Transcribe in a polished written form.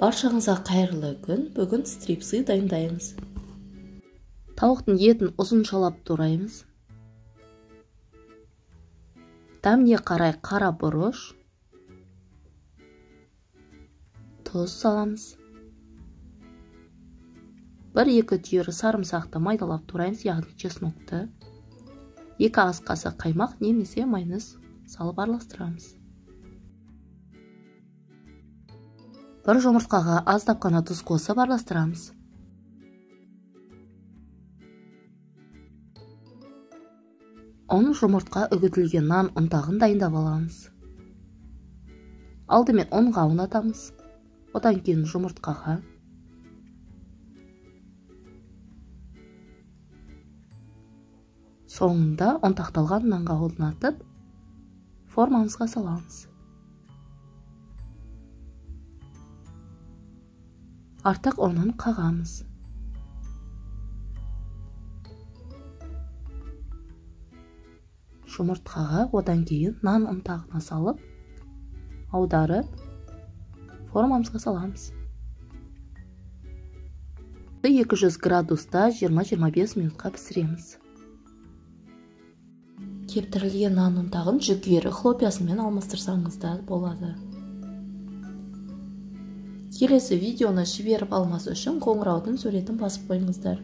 Баршаңызға қайырлы күн. Бүгін стрипсы дайындаймыз. Тауықтың етін ұзыншалап тураймыз. Дәміне қарай қара бұрыш, тұз саламыз. 1-2 түйір сарымсақты майдалап тураймыз, яғни чеснокты. 2 ас қасық қаймақ немесе майонез салып араластырамыз. 1 жұмыртқаға аздап қана тұз қосып араластырамыз. Ұн жұмыртқа үгітілген нан ұнтағын дайындап аламыз. Алдымен ұнға ұнатамыз, одан кейін жұмыртқаға. Соңында ұнтақталған нанға ұнатып, формамызға саламыз. Артық ұнын қағамыз. Жұмыртқаға одан кейін нан ұнтағына салып, аударып, формамызға саламыз. 200 градуста 20-25 минутқа пісіреміз. Кептірілген нан ұнтағын жүгері хлопьясымен алмастырсаңыз да болады. Келесі видеоны жіберіп алмас үшін қоңыраудың суретін басып қойыңыздар.